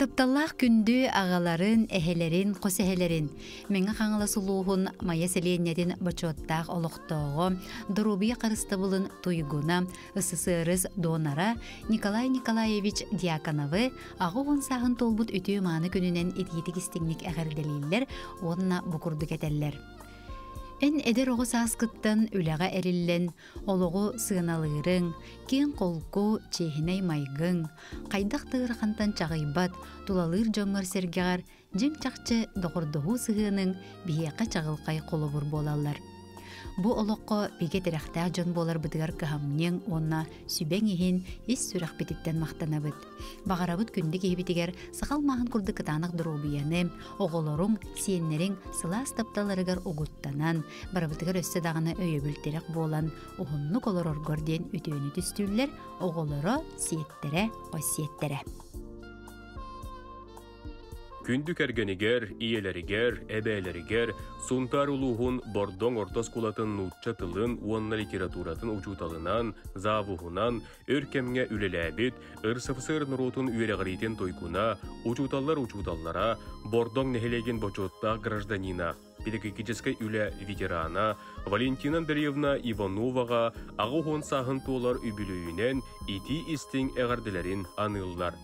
Тапталлаах күндү аҕаларын, эһэлэрин, хос эһэлэрин Мэҥэ Хаҥалас улууһун Майа сэлиэнньэтин бочуоттаах олохтооҕо, доруобуйа харыстабылын туйгуна, СССР донора Николай Николаевич Дьяконовы 80 сааһын туолбут үтүө-мааны күнүнэн итиитик-истиҥник эҕэрдэлииллэр уонна бу курдук этэллэр. Эн эдэр оҕо сааскыттан үлэҕэ эриллэн, олоҕу сыаналыырыҥ, киэҥ-холку, чиэһинэй майгыҥ, хайдах да ыарахантан чаҕыйбат, тулалыыр дьоҥҥор-сэргэҕэр дьиҥ-чахчы доҕордоһуу сыһыаныҥ биһиэхэ чаҕылхай холобур буолаллар. Бу олоххо бигэ тирэхтээх дьон буоларбытыгар кыһамньыҥ уонна сүбэҥ иһин ис сүрэхпититтэн махтанабыт. Баҕарабыт күндү киһибитигэр сахал мааһын курдук кытаанах доруобуйаны, оҕолоруҥ, сиэннэриҥ сылаас тапталларыгар угуттанан, барыбытыгар өссө даҕаны өйөбүл-тирэх буолан, уһуннук олороргор диэн үтүөнү түстүүллэр оҕолоро, сиэттэрэ, хос сиэттэрэ. Күндү кэргэнигэр, ийэлэригэр, эбээлэригэр Сунтаар улууһун Бордоҥ орто оскуолатын нуучча тылын уонна литературатын учууталынан, завуһунан өр кэмҥэ үлэлээбит, РСФСР норуотун үөрэҕириитин туйгуна, учууталлар учууталлара, Бордоҥ нэһилиэгин бочуоттаах гражданина, педагогическай үлэ ветерана Валентина Андреевна Ивановаҕа 80 сааһын туолар үбүлүөйүнэн итии-истиҥ эҕэрдэлэрин аныыллар.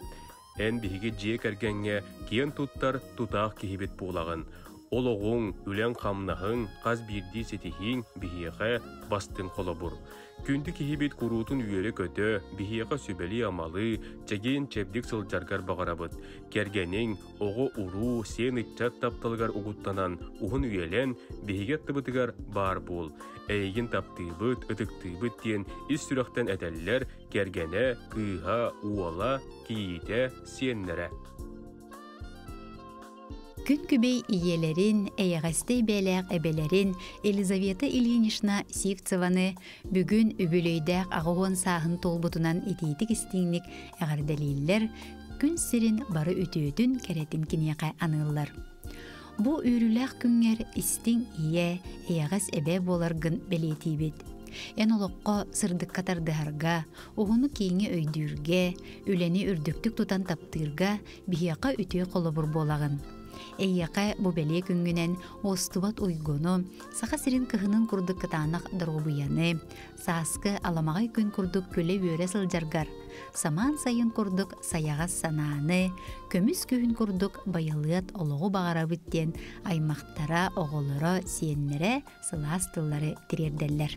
Эн биһиги дьиэ кэргэҥҥэ киэн туттар тутаах киһибит буолаҕын. Олоҕуҥ, үлэҥ-хамнаһыҥ, хас биирдии ситиһииҥ биһиэхэ бастыҥ холобур. Күндү киһибит куруутун үөрэ-көтө, биһиэхэ сүбэлии-амалыы, чэгиэн-чэбдик сылдьаргар баҕарабыт. Кэргэниҥ, оҕо-уруу, сиэн-ыччат тапталыгар угуттанан, уһун үйэлэн, биһиги аттыбытыгар баар буол. Эйигин таптыыбыт, ытыктыыбыт диэн ис сүрэхтэн этэллэр кэргэнэ, кыыһа, уола, кийиитэ, сиэннэрэ. Күн күбэй ийэлэрин, эйэҕэстэй бэйэлээх эбэлэрин Елизавета Ильинична Сивцеваны бүгүн үбүлүөйдээх 80 сааһын туолбутунан итиитик-истиҥник эҕэрдэлииллэр, күн сирин бары үтүөтүн, кэрэтин киниэхэ аныыллар. Бу үөрүүлээх күҥҥэр истиҥ ийэ, эйэҕэс эбэ буоларгын бэлиэтиибит. Эн олоххо сырдыкка тардыһарга, уһуну-киэҥи өйдүүргэ, үлэни үрдүктүк тутан таптыырга биһиэхэ үтүө холобур буолаҕын. Эйиэхэ бу бэлиэ күҥҥүнэн уостубат уйгуну, Саха сирин кыһынын курдук кытаанах доруобуйаны, сааскы аламаҕай күн курдук күлэ-үөрэ сылдьаргар, самаан сайын курдук сайаҕас санааны, көмүс күһүн курдук байылыат олоҕу баҕарабыт диэн аймахтара, оҕолоро, сиэннэрэ сылаас тыллары тириэрдэллэр.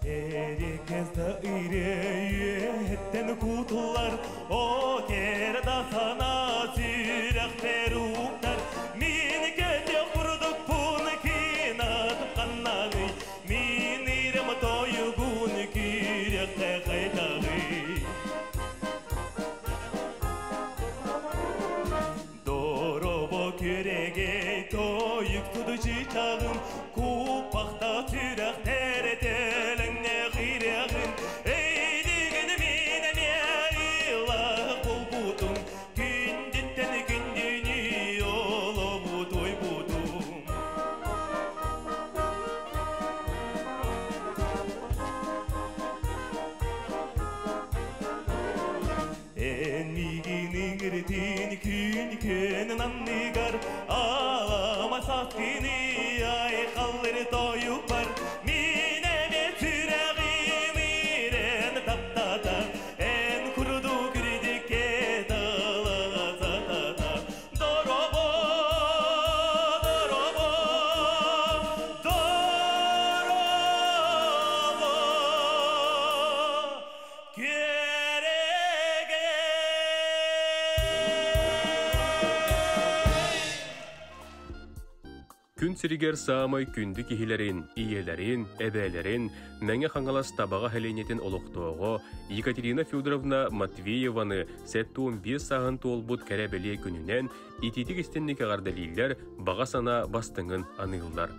Эрикеста ирееттен кутулар, о керда сана сүрэхтер уктар. Мин көтө курдук пун кинатып каннаны, мин ирем тойугун киректе кайтагы. Доробо күрегей тойук тудучу Куппахта сүрэхтэр телеңне киреҕин Эйдигин мин эмиэ ылах булбутум Күндүттэн күндүнү олобу тойбутум Эн миигин иҥиртин күн күөнүн анныгар Алама саткыны айхаллыр тойукпар Мин эмиэ сүрэҕим ирэн таптата Эн курдук үрдүккэ талаҕа Доробо, доробо, доробо Күн сиригэр саамай күндү киһилэрин, ийэлэрин, эбээлэрин Мэҥэ Хаҥалас Табаҕа сэлиэнньэтин олохтооҕо Екатерина Федоровна Матвееваны 75 сааһын туолбут кэрэ-бэлиэ күнүнэн итиитик-истинник эҕэрдэлииллэр, баҕа санаа бастыҥын аныыллар.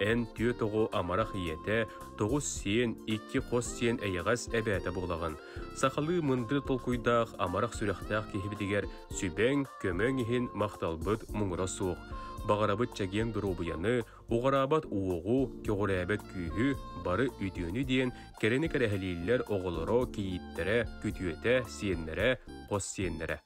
Эн түөрт оҕо амарах ийэтэ, тоҕус сиэн, икки хос сиэн эйэҕэс эбээтэ буолаҕын. Сахалыы мындыр толкуйдаах, амарах сүрэхтээх киһибитигэр сүбэҥ, көмөҥ иһин махталбыт муҥура суох. Баҕарабыт чэгиэн доруобуйаны, уҕараабат уоҕу, көҕүрээбэт күүһү, бары үтүөнү диэн кэрэни кэрэһэлииллэр оҕолоро, кийииттэрэ, күтүөтэ, сиэннэрэ, хос сиэннэрэ.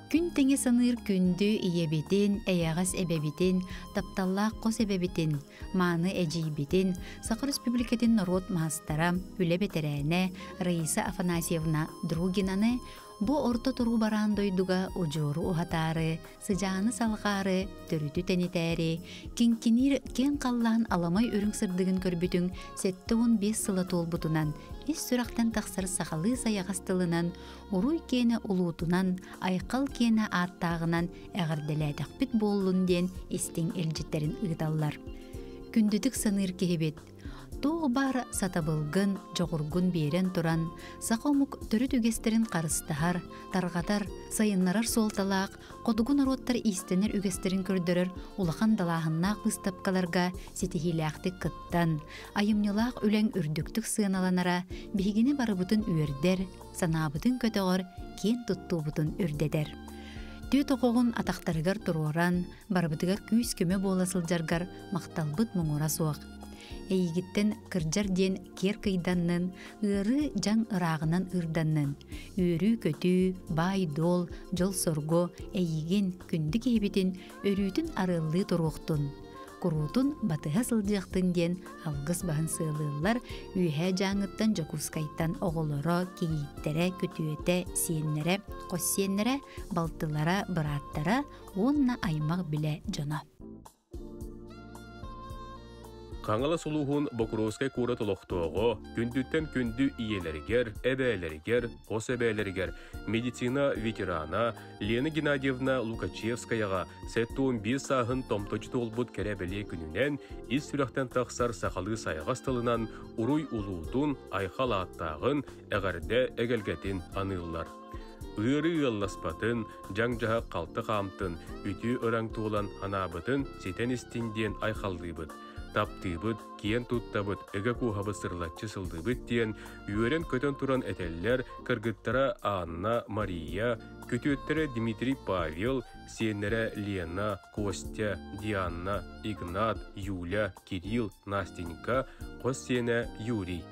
Күн тэҥэ саныыр күндү ийэбитин, эйэҕэс эбэбитин, тапталлаах хос эбэбитин, мааны эдьиийбитин, Саха Республикатын норуот маастара, үлэ бэтэрээнэ Раиса Афанасьевна Другинаны бу орто туруу бараан дойдуга удьуору уһатаары, сыдьааны салҕаары, төрүтү тэнитээри, киҥкиниир киэҥ халлаан аламай үрүҥ сырдыгын көрбүтүҥ 75 сыла туолбутунан, ис сүрэхтэн тахсар сахалыы сайаҕас тылынан, уруй киэнэ улуутунан, айхал киэнэ ааттааҕынан эҕэрдэлээтэхпит буоллун диэн истиҥ илдьиттэрин ыыталлар. Күндүтүк саныыр киһибит, туох баар сатабылгын, дьоҕургун биэрэн туран, саха омук төрүт үгэстэрин харыстаһар, тарҕатар, сайыннарар суолталаах хотугу норуоттар иистэнэр үгэстэрин көрдөрөр улахан далааһыннаах быыстапкаларга ситиһиилээхтик кыттан, айымньылаах үлэҥ үрдүктүк сыаналанара биһигини барыбытын үөрдэр, санаабытын көтөҕөр, киэн туттуубутун үрдэтэр. Түө тоҕоҕун атахтарыгар туруоран, барыбытыгар күүс-көмө буола сылдьаргар махталбыт муҥура суох. Эйигиттэн кырдьар диэн киэр кыйданнын, ыарыы дьаҥ ырааҕынан ыырданнын. Үөрүү-көтүү, баай-дуол, дьол-соргу эйигин, күндү киһибитин өрүүтүн арыаллыы туруохтун. Куруутун батыһа сылдьыахтын диэн алгыс баһын сыалыыллар Үөһээ Дьааҥыттан Дьокуускайтан оҕолоро, кийииттэрэ, күтүөтэ, сиэннэрэ, хос сиэннэрэ, балтылара, бырааттара уонна аймах-билэ дьоно. Хаҥалас улууһун Бокуруоскай куорат олохтооҕо күндүттэн күндү ийэлэригэр, эбээлэригэр, хос эбээлэригэр медицина ветерана Лена Геннадьевна Лукачевскаяҕа 75 сааһын томточу туолбут кэрэ бэлиэ күнүнэн ис сүрэхтэн тахсар сахалыы сайаҕас тылынан уруй улуутун, айхал ааттааҕын, эҕэрдэ эгэлгэтин аныыллар. Ыарыы ыалласпатын, дьаҥ-дьаһах халты хаамтын, үтүө ыраҥ туолан анаабытын ситэн истин диэн айхаллыыбыт. Таптыыбыт, киэн туттабыт, ыга куоһабыт сырылаччы сылдыбыт диэн үөрэн-көтөн туран этэллэр кыргыттара Анна, Мария, күтүөттэрэ Дмитрий Павел, сиэннэрэ Лена, Костя, Дианна, Игнат, Юля, Кирилл, Настенька, хос сиэнэ Юрий.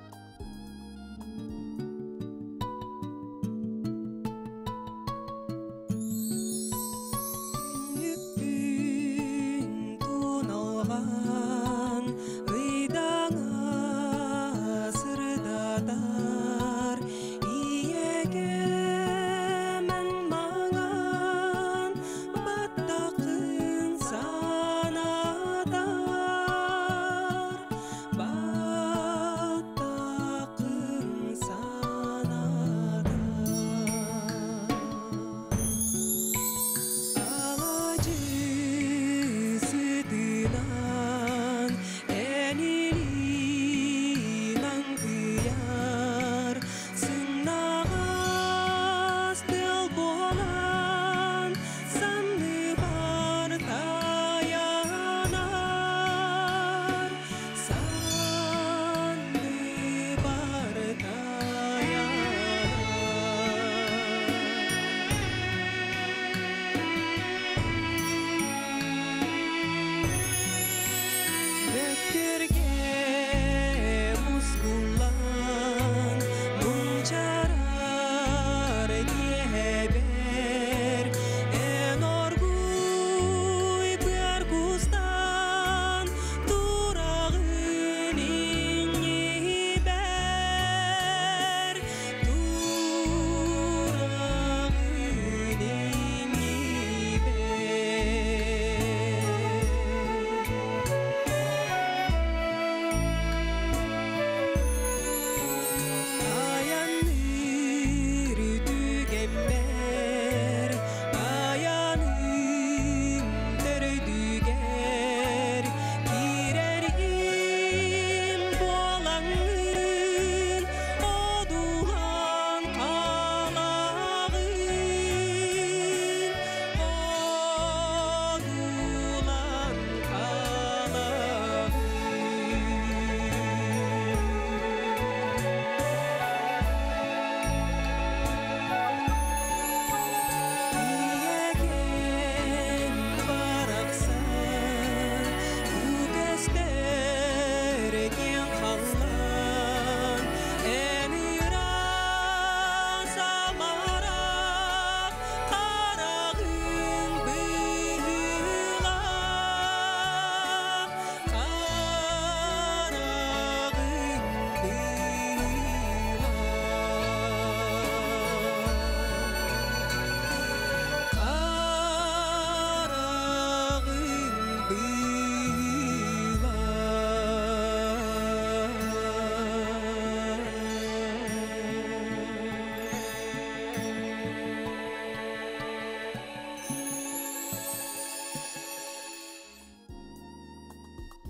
Күннүкпүн туналҕан ыйдаҥа сырдатар ийэкэмэн маҥан баттаххын санатар баттаххын санатар Алаадьы сытынан энилиин аҥкыйар сымнаҕас тыал буолан санныбар тайанар санныбар тайанар. Мөккүргэ мускуллан мунчарар киэһэбэр эн оргууй быар кустан тураҕын иннибэр тураҕын иннибэр.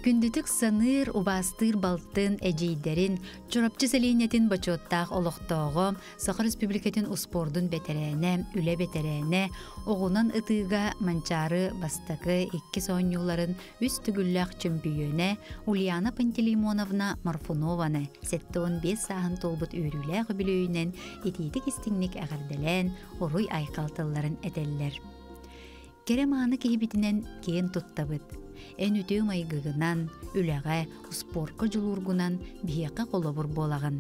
Күндүтүк саныыр, убаастыыр балтын, эдьиийдэрин, Чурапчы сэлиэнньэтин бочуоттаах олохтооҕо, Саха Республикатын успуордун бэтэрээнэ, үлэ бэтэрээнэ, оҕунан ытыыга Манчаары бастакы, иккис оонньууларын үс төгүллээх чөмпүйүөнэ Ульяна Пантелеймоновна Марфунованы 75 сааһын туолбут үөрүүлээх үбүлүөйүнэн итиитик-истиҥник эҕэрдэлээн, уруй-айхал тылларын этэллэр. Кэрэ-мааны киһибитинэн киэн туттабыт. Эн үтүө майгыгынан, үлэҕэ, успуорка дьулуургунан биһиэхэ холобур буолаҕын.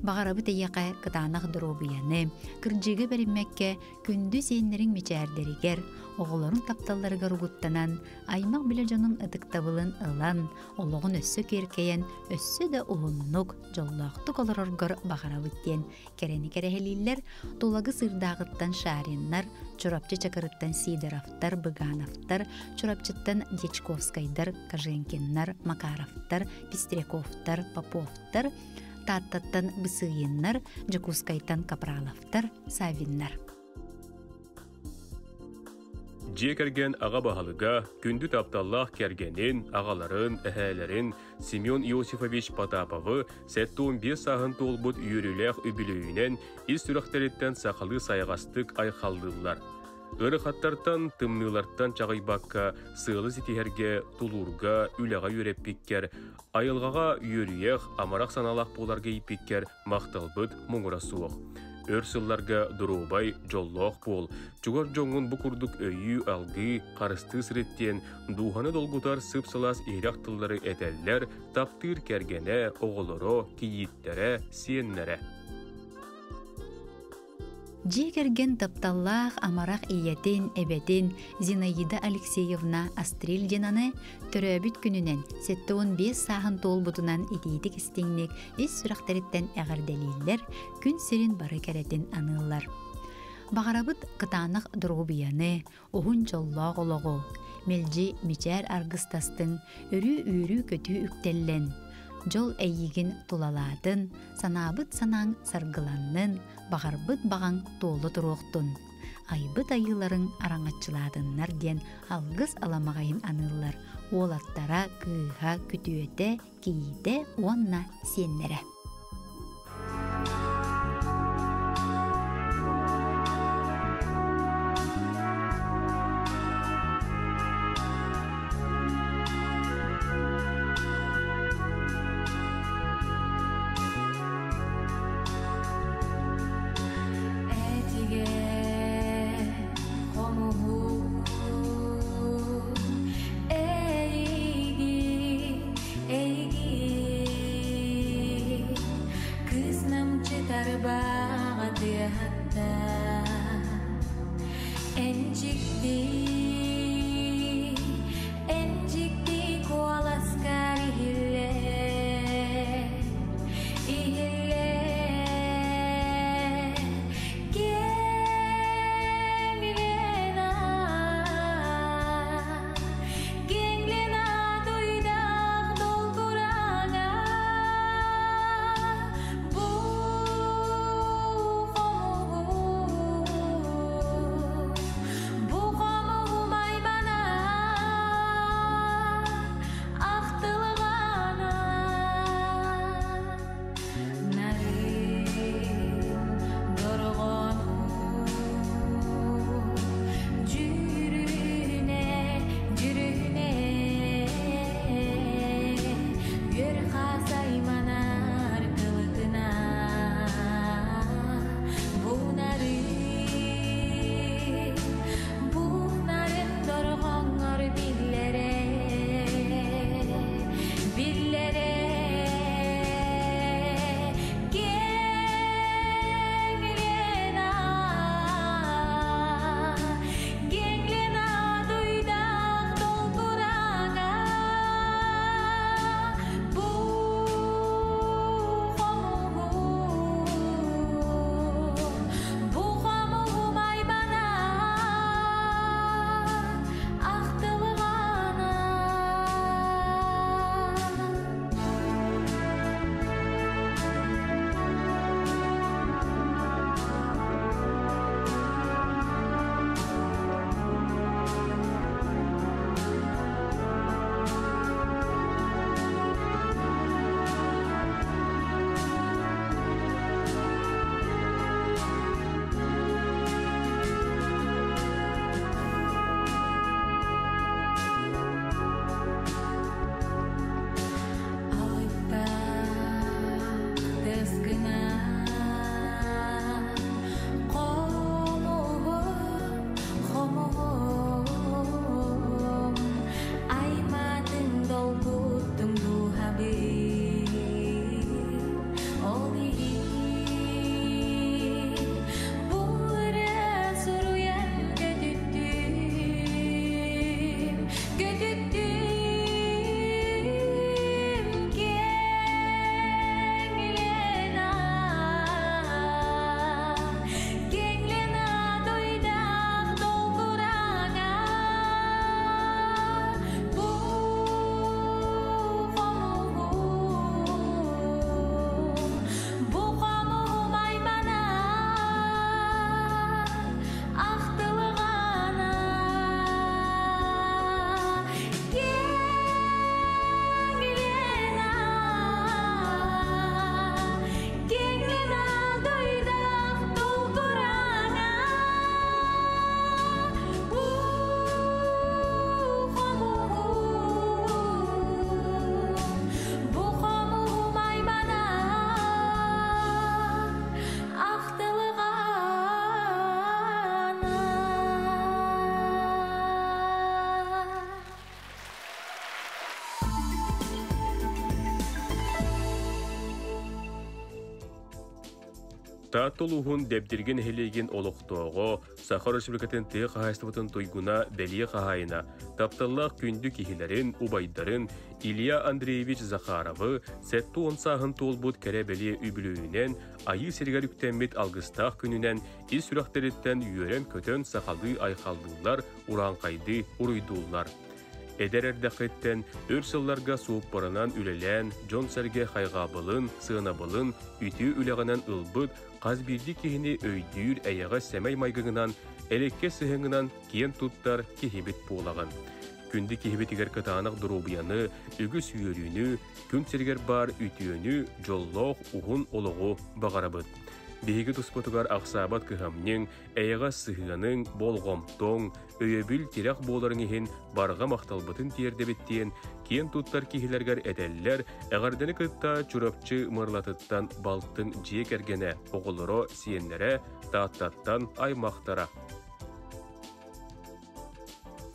Баҕарабыт эйиэхэ кытаанах доруобуйаны, кырдьыгы бэриммэккэ күндү сиэннэриҥ мичээрдэригэр, оҕолорун тапталларыгар угуттанан, аймах-билэ дьонуҥ ытыктабылын ылан, олоҕун өссө киэркэйэн, өссө да уһуннук, дьоллоохтук олороргор баҕарабыт диэн кэрэни кэрэһэлииллэр Тулагы Сыырдааҕыттан Шариннар, Чурапчы Чакырыттан Сидоровтар, Быгановтар, Чурапчыттан Дьячковскайдар, Коженкиннар, Макаровтар, Пестряковтар, Поповтар, Тааттаттан Бысыиннар, Дьокуускайтан Капраловтар, Савиннар. Дьиэ кэргэн аҕа баһылыга, күндү тапталлаах кэргэнин, аҕаларын, эһээлэрин Семен Иосифович Потаповы 75 сааһын туолбут үөрүүлээх үбүлүөйүнэн ис сүрэхтэриттэн сахалыы сайаҕастык айхаллыыллар. Ыарахаттартан, тымныылартан чаҕыйбакка сыалы ситиһэргэ, тулуурга, үлэҕэ үөрэппиккэр, айылҕаҕа үөрүйэх, амарах санаалаах буоларга ииппиккэр махталбыт муҥура суох. Өр сылларга доруобай, дьоллоох буол, чугас дьоҥҥун бу курдук өйүү, алгыы, харыстыы сырыт диэн дууһаны долгутар сып-сылаас иһирэх тыллары этэллэр таптыыр кэргэнэ, оҕолоро, кийииттэрэ, сиэннэрэ. Дьиэ кэргэн тапталлаах амарах ийэтин, эбэтин Зинаида Алексеевна Астрильдинаны төрөөбүт күнүнэн 75 сааһын туолбутунан итиитик-истиҥник ис сүрэхтэриттэн эҕэрдэлииллэр, күн сирин бары кэрэтин аныыллар. Баҕарабыт кытаанах доруобуйаны, уһун дьоллоох олоҕу, мэлдьи мичээр аргыстастыҥ, өрүү үөрүү-көтүү үктэллэн, дьол эйиигин тулалаатын, санаабыт санааҥ саргыланнын, баҕарбыт баҕаҥ туола туруохтун, айбыт айыыларыҥ араҥаччылаатыннар диэн алгыс аламаҕайын аныыллар уолаттара, кыыһа, күтүөтэ, кийиитэ уонна сиэннэрэ. Бу хомуһу Таатта улууһун Дэбдиргэ нэһилиэгин олохтооҕо, Саха Өрөспүүбүлүкэтин тыа хаһаайыстыбатын туйгуна бэлиэ хаһаайына, тапталлаах күндү киһилэрин, убайдарын Илья Андреевич Захаровы 70 сааһын туолбут кэрэ-бэлиэ үбүлүөйүнэн Айыы сиригэр үктэммит алгыстаах күнүнэн ис сүрэхтэриттэн үөрэн-көтөн сахалыы айхаллыыллар, урааҥхайдыы уруйдууллар. Эдэр эрдэххиттэн өр сылларга суоппарынан үлэлээн, дьон-сэргэ хайҕабылын, сыанабылын үтүө үлэҕинэн ылбыт хас биирдии киһини өйдүүр эйэҕэс сэмэй майгыгынан, элеккэ сыһыаҥҥынан киэн туттар киһибит буолаҕын. Күндү киһибитигэр кытаанах доруобуйаны, үгүс үөрүүнү, күн сиригэр баар үтүөнү, дьоллоох уһун олоҕу баҕарабыт. Биһиги туспутугар ахсаабат кыһамньыҥ, эйэҕэс сыһыаныҥ, болҕомтоҥ, өйөбүл тирэх буоларыҥ иһин барҕа махталбытын тиэрдэбит диэн киэн туттар киһилэргэр этэллэр, эҕэрдэни кытта Чурапчы Мырлатыттан балтын дьиэ кэргэнэ, оҕолоро, сиэннэрэ, Тааттаттан аймахтара.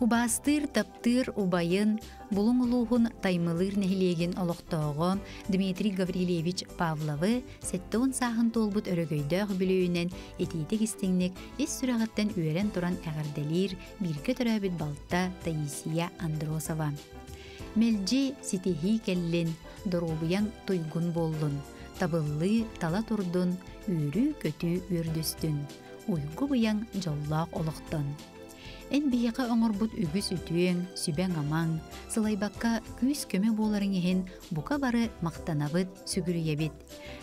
Убаастыыр, таптыыр убайын, Булуҥ улууһун Таймылыыр нэһилиэгин олохтооҕо Дмитрий Гаврильевич Павловы 70 сааһын туолбут өрөгөйдөөх үбүлүөйүнэн итиитик-истиҥник ис сүрэҕиттэн үөрэн туран эҕэрдэлиир бииргэ төрөөбүт балта Таисия Андросова. Мэлдьи ситиһии кэллин, доруобуйаҥ туйгун буоллун, табыллыы тала турдун, үөрүү-көтүү үөрдүстүн, уйгу-быйаҥ дьоллоох олохтон. Эн биһиэхэ оҥорбут үгүс үтүөҥ, сүбэҥ-амаҥ, сылайбакка күүс-көмө буоларыҥ иһин бука бары махтанабыт, сүгүрүйэбит.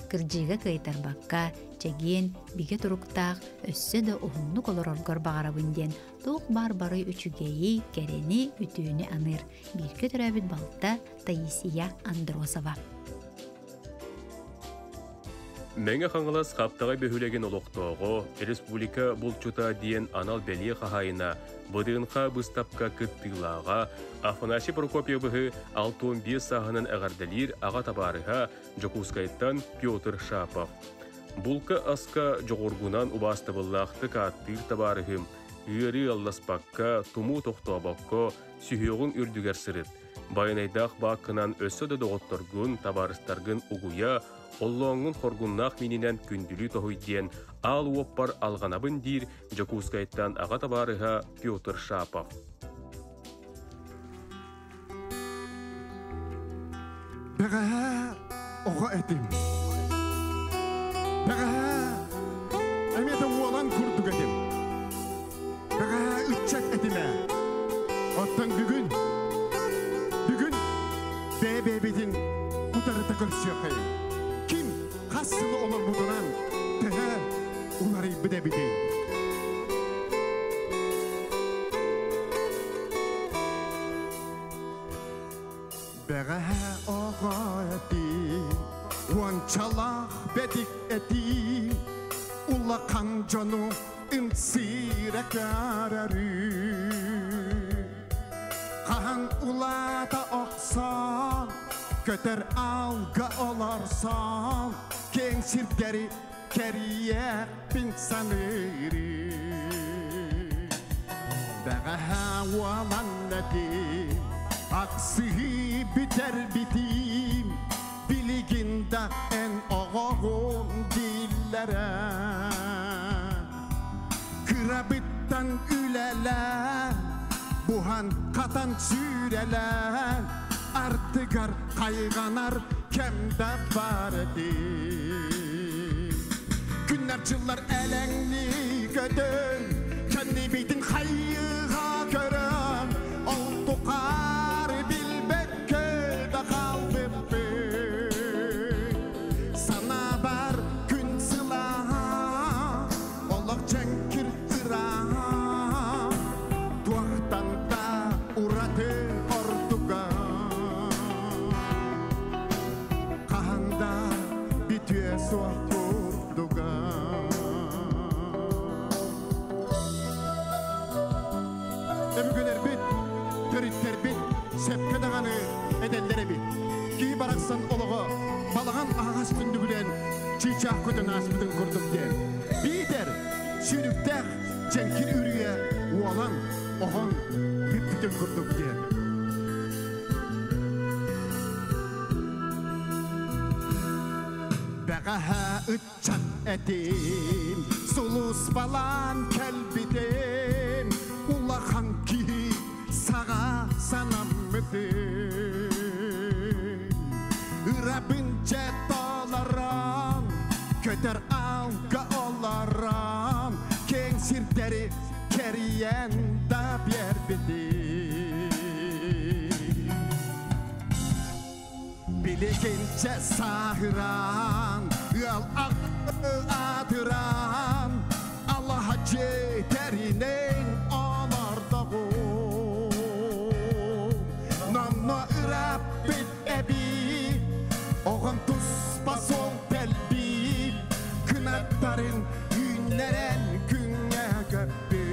Кырдьыыга кыайтарбакка, чэгиэн, бигэ туруктаах, өссө да уһуннук олороргор баҕарабын диэн туох баар бары үчүгэйи, кэрэни, үтүөнү аныыр бииргэ төрөөбүт балта Таисия Андросова. Мэҥэ Хаҥалас Хаптаҕай бөһүөлэгин олохтооҕо, республика булчута диэн анал бэлиэ хаһаайына, ВДНХ быыстапка кыттыылааҕа Афанасий Прокопьевыһы 65 сааһынан эҕэрдэлиир аҕа табаарыһа Дьокуускайтан Петр Шапов. Булка-аска дьоҕургунан убаастабыллаахтык ааттыыр табаарыһым, ыарыы алласпакка, тумуу тохтообокко, сүһүөҕүҥ үрдүгэр сырыт. Байанайдаах бааккынан өссө да доҕотторгун, табаарыстаргын угуйа, оллооҥҥун хоргуннаах миининэн күндүлүү тоһуй диэн аал уоппар алҕанабын диир Дьокуускайтан аҕа табаарыһа Петр Шапов. Бэҕэһээ оҕо этим. Бэҕэһээ эмиэ да уолан курдук этим. Бэҕэһээ ыччат этим ээ. Оттон бүгүн, бүгүн бэйэ-бэйэбитин утарыта көрсүөххэйиҥ. Ким хас сылы олорбутунан төһө уларыйбыт эбитий? Бэҕэһээ оҕо этим, уончалаах бэдик этим, улахан дьону ымсыыра көрөрүм. Хаһан улаата охсон, көтөр аалга олорсон, киэҥ сирдэри кэрийиэхпин саныырым. Бэҕэһээ уолан этим, аксыһыы бүтэр битиим, билигин да эн оҕоҕун дииллэрэ. Кырабыттан үлэлээн, буһан-хатан сүүрэлээн, ардыгар хайҕанар кэм да баар этим. Күннэр-дьыллар элэҥнии көтөн, кэннибитин хайыыга көрөн, ол тухары билбэккэ да хаалбыппыт. Санаабар күн сылааһа, олох дьэҥкир ырааһа, туохтан да ураты ордуга. Хаһан да бүтүө суох курдуга. Өбүгэлэрбит, төрүттэрбит сөпкө даҕаны этэллэр эбит. Киһи барахсан олоҕо балаҕан аһаҕас түннүгүнэн чыычаах көтөн ааспытын курдук диэн. Биитэр сүүрүктээх дьэҥкир үрүйэ уолан, оһон бүппүтүн курдук диэн. Бәғәһә ытчат этим, Сулус балан кәлбитем, Улахан ки саға санаммытым. Ырабын толаран, Көтер алга оларан, Кең сирдери кериен да бербитим. Билигинче сахыран, Ыл атыран, Аллаха жетеринен олордогу. Нонно ыраппит эби, Оғын туспа сол телби, Кынаттарын günлерен күнге көппү.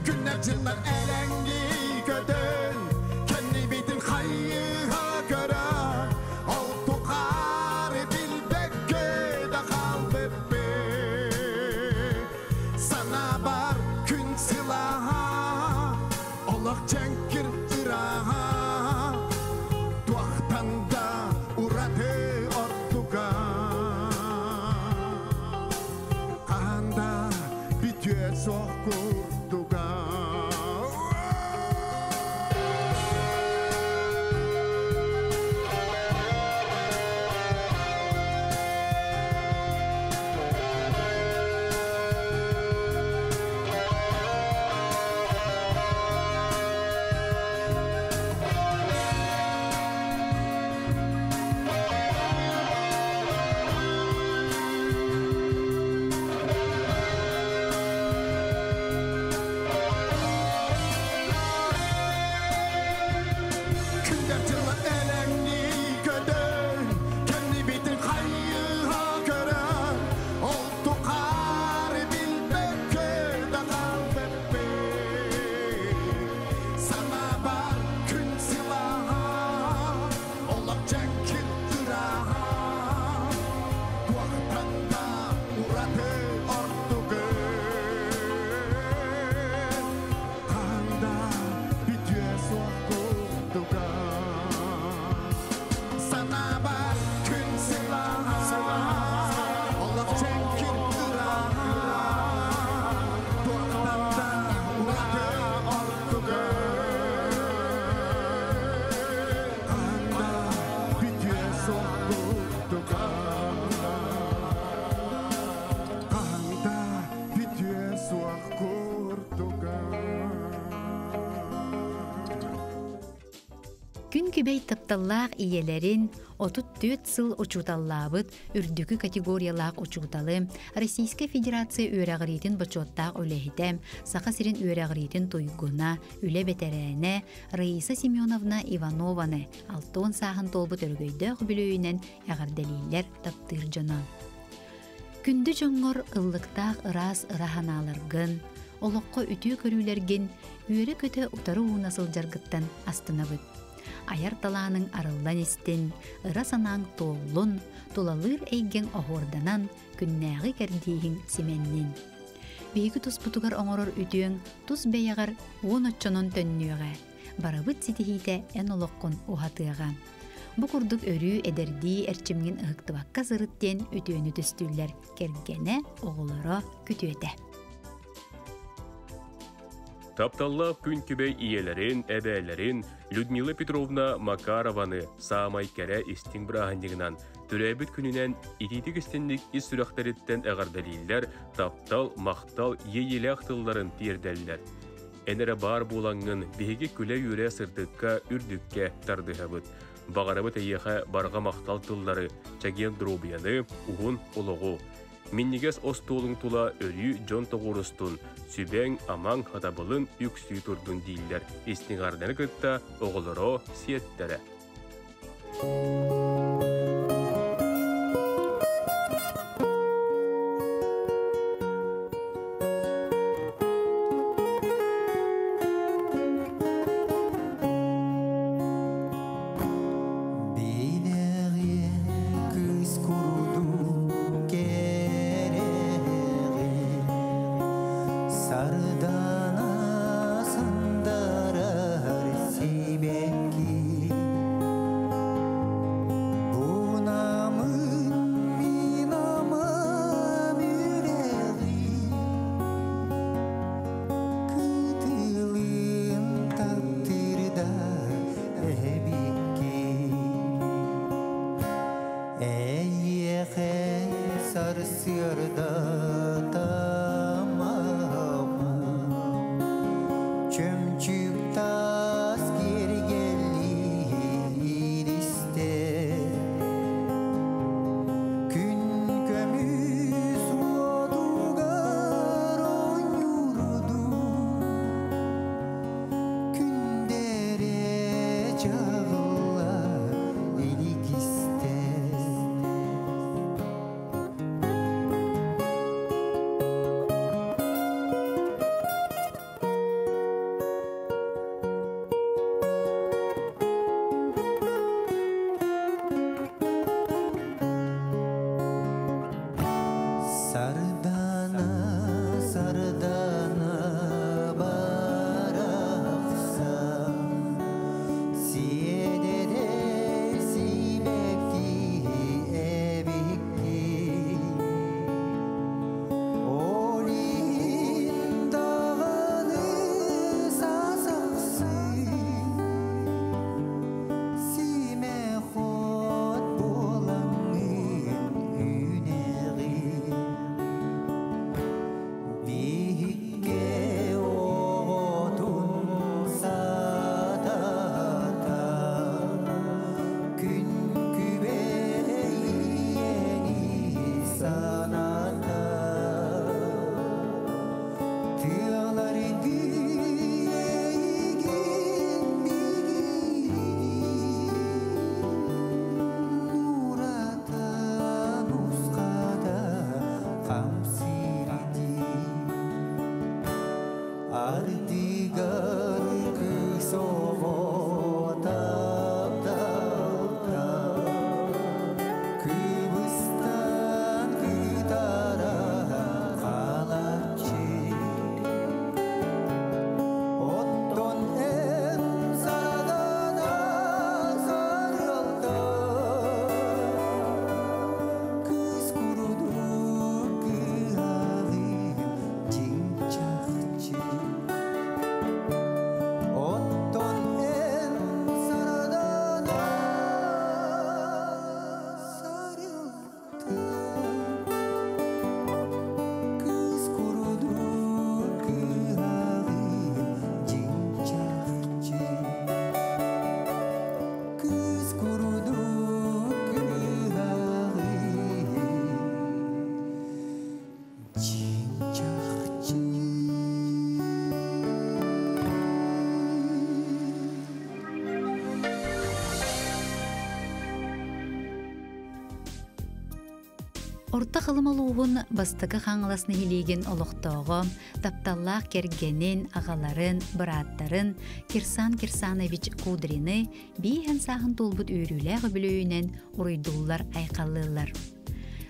Күннер жыллар эленги көдөн, Кенни битин хайыга көрө, Ол тухары билбекке да қалбыппы. Сана бар күн сылаха, Олақ чәңкір ыраха, Туақтанда ураты ортуга. Қанда битүе соқ курдуга. Күндер жылы эленги көдөн, Кенни битин хайыга көрө, Ол тухары билбекке да қалбыппы. Сана бар күн сылаха, Олақ чәңкір ыраха, Туақтанда ураты ортугы. Қанда битүе соқ курдуга. Сана бар күн сылаха, Олақ чәңкір ыраха, Туақтанда ураты ортугы. Қанда битүе соқ курдуга. Қанда битүе соқ курдуга. Күн күбей тапталлаах иелерин, 34 сыл учуталлаабыт үрдүкү категориялаах учуталы, Российская Федерация үөрәҕириитин бочуоттаах үлэһитэ, Саха сирин үөрәҕириитин туйгуна, үлэ бэтэрээнэ Раиса Семеновна Иванованы алтон сааһын туолбут өргөйдөөх бүлүүнэн эҕэрдэлииллэр таптыыр дьоно. Күндү дьоҥҥор ыллыктаах ыраас ыраһанааларгын, олоххо үтүө көрүүлэргин үөрэ көтө утары ууна сылдьаргыттан астынабыт. Аяр талааның арыллан истин, ыра санааҥ туоллун, тулалыыр эйгэҥ оһуорданан, күннээҕи кэрдииһиҥ симэннин. Биһиги туспутугар оҥорор үтүөҥ тус бэйэҕэр уон оччонон төннүөҕэ. Барабыт ситиһиитэ эн олоххун уһатыаҕа. Бу курдук өрүү эдэрдии эрчимҥин ыһыктыбакка сырыт диэн үтүөнү түстүүллэр кэргэнэ оҕолоро күтүөтэ. Тапталлаах күн күбэй иелерин, эбээлерин Людмила Петровна Макарованы саамай кэрэ истиҥ бырааһынньыгынан төрөөбүт күнүнэн итиитик истинник ис сүрэхтэриттэн эҕэрдэлииллэр, таптал, махтал иэйиилээх тылларын тиэрдэллэр. Эн эрэ баар буолаҥҥын биһиги күлэ үөрэ сырдыкка үрдүккэ тардыһабыт. Баҕарабыт эйиэхэ барҕа махтал тыллары, чэгиэн доруобуйаны, уһун олоҕу. Минньигэс остуолуҥ тула өрүү дьон тоҕуорустун, сүбэҥ, амаҥ, хатабылын үксүү турдун дииллэр. Истиҥ кытта оҕолоро сиэттэрэ. Билэҕиэн кыыс курдук кэрэҕин, Сардана сандарар сибэкки. Орто Халыма улууһун Бастакы Хаҥалас нэһилиэгин олохтооҕо, тапталлаах кэргэнин, аҕаларын, бырааттарын Кирсан Кирсанович Кудрины бииһэн сааһын туолбут үөрүүлээх үбүлүөйүнэн уруйдууллар-айхаллыыллар.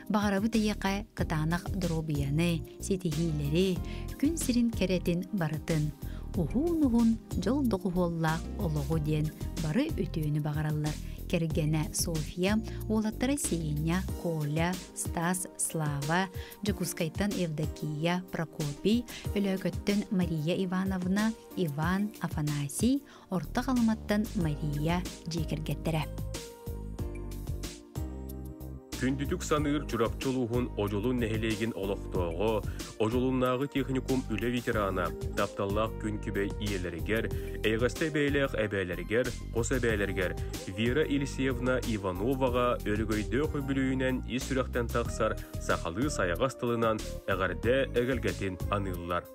Баҕарабыт эйиэхэ кытаанах доруобуйаны, ситиһиилэри, күн сирин кэрэтин барытын, уһуун-уһун дьол доҕуһуоллаах олоҕу диэн бары үтүөнү баҕараллар кэргэнэ Софья, уолаттара Сеня, Коля, Стас, Слава, Дьокуускайтан Евдокия, Прокопий, Өлөөкөттөн Мария Ивановна, Иван, Афанасий, Орто Халыматтан Мария дьиэ кэргэттэрэ. Күндүтүк саныыр Чурапчы улууһун Одьулун нэһилиэгин олохтооҕо, Одьулуннааҕы техникум үлэ ветерана, тапталлаах күн күбэй ийэлэригэр, эйэҕэстэй бэйэлээх эбээлэригэр, хос эбээлэригэр Вера Елисеевна Ивановаҕа өрөгөйдөөх үбүлүөйүнэн ис сүрэхтэн тахсар сахалыы сайаҕас тылынан эҕэрдэ эгэлгэтин аныыллар.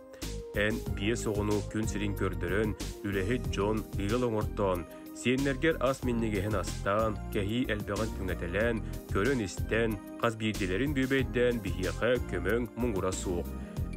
Эн биэс оҕону күн сирин көрдөрөн, үлэһит дьон, ыал оҥортоон, сиэннэргэр ас минньигэһин астаан, кэһии элбэҕин түҥэтэлээн, көрөн-истэн, хас биирдилэрин бүөбэйдээн биһиэхэ көмөҥ муҥура суох.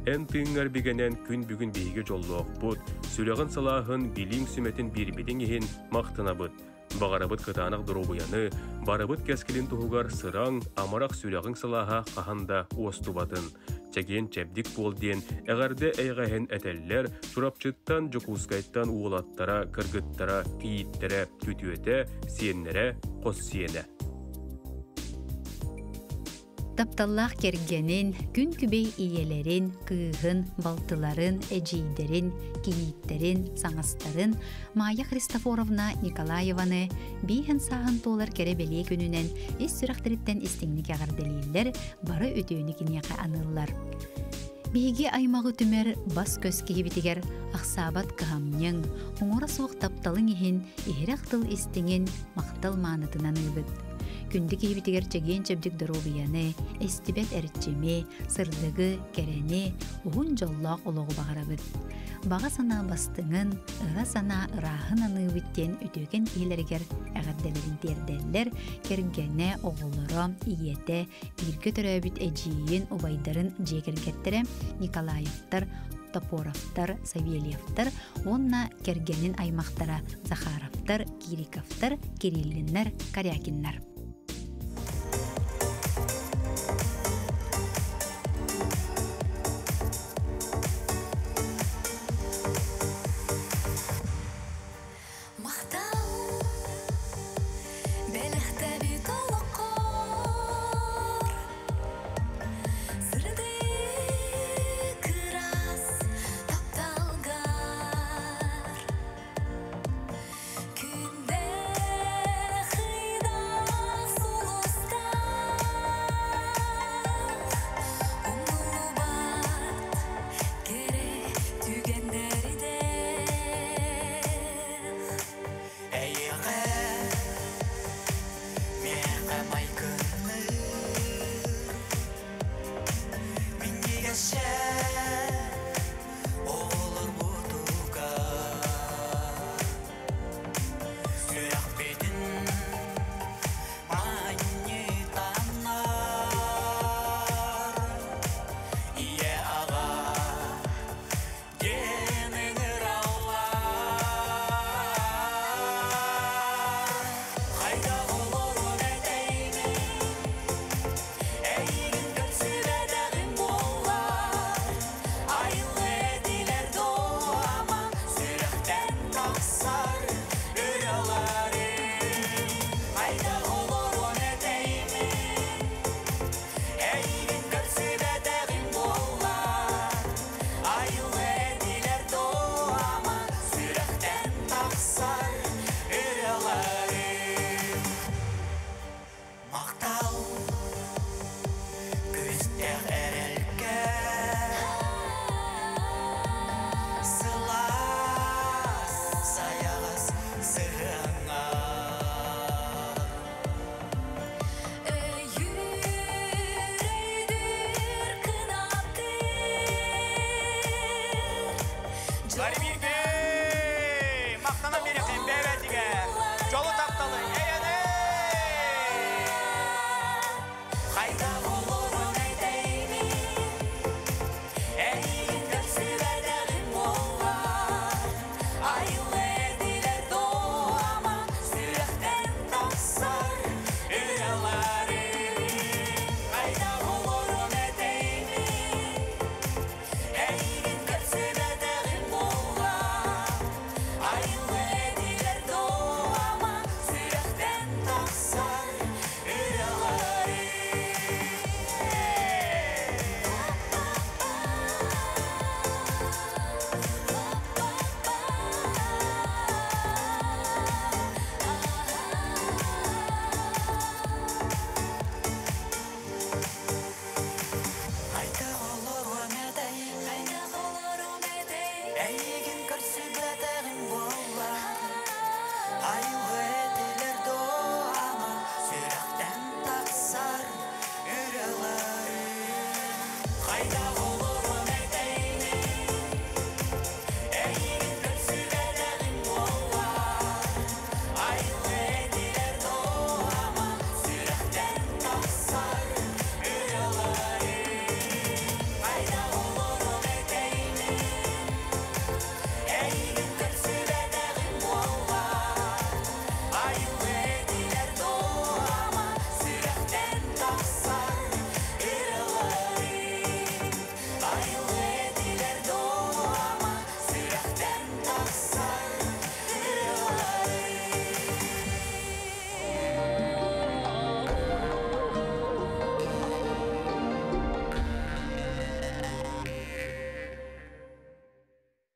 Эн тыыҥҥар бигэнэн күн бүгүн биһиги дьоллоохпут, сүрэҕин сылааһын, билииҥ сүмэтин биэрбитиҥ иһин махтанабыт. Баҕарабыт кытаанах доруобуйаны, барыбыт кэскилин туһугар сыраҥ, амарах сүрэҕиҥ сылааһа хаһан да уостубатын. Чэгиэн чэбдик буол диэн эҕэрдэ эйэҕэһин этэллэр Чурапчыттан, Дьокуускайтан уолаттара, кыргыттара, кийииттэрэ, күтүөтэ, сиэннэрэ, хос сиэнэ. Тапталлаах кэргэнин, күн күбэй ийэлэрин, кыыһын, балтыларын, эдьиийдэрин, кийииттэрин, саҥастарын Майя Христофоровна Николаеваны бииһин сааһын туолар кэрэ бэлиэ күнүнэн ис сүрэхтэриттэн истиҥник эҕэрдэлииллэр, бары үтүөнү киниэхэ аныыллар. Биһиги аймаҕы түмэр бас-көс киһибитигэр ахсаабат кыһамньыҥ, оҥоро суох тапталыҥ иһин иһирэх тыл истиҥин махтал маанытынан ыыбыт. Күндү киһибитигэр чэгиэн-чэбдик доруобуйаны, эстибэт эрчими, сырдыгы, кэрэни, уһун дьоллоох олоҕу баҕарабыт. Баҕа санаа бастыҥын, ыра санаа ырааһын аныыбыт диэн үтүөкэн киһилэригэр эҕэрдэлэрин тиэрдэллэр, кэргэнэ, оҕолоро, ийэтэ, бииргэ төрөөбүт эдьиийин, убайдарын дьиэ кэргэттэрэ Николаевтар, Топоровтар, Савельевтар уонна кэргэнин аймахтара Захаровтар, Кириковтар, Кириллиннэр, Корякиннар. Махтал бэлэхтэбит олоххор Сырдык ыраас тапталгар Күндээх ыйдаах сулустаах Умнуллубат кэрэ түгэннэрдээх Эйиэхэ миэхэ майгынныыр Минньигэсчэ оҕолорбутугар Сүрэхпитин манньытаннар Ийэ аҕа диэн ыҥыраллар Хайдах олорон этэймин Эйигин көрсүбэтэҕим буоллар Айыллы этилэр дуома Сүрэхтэн тахсар ырыаларым Хайдах олорон этэймин Эйигин көрсүбэтэҕим буоллар Айыллы этилэр дуома Сүрэхтэн тахсар ырыаларым Махтал.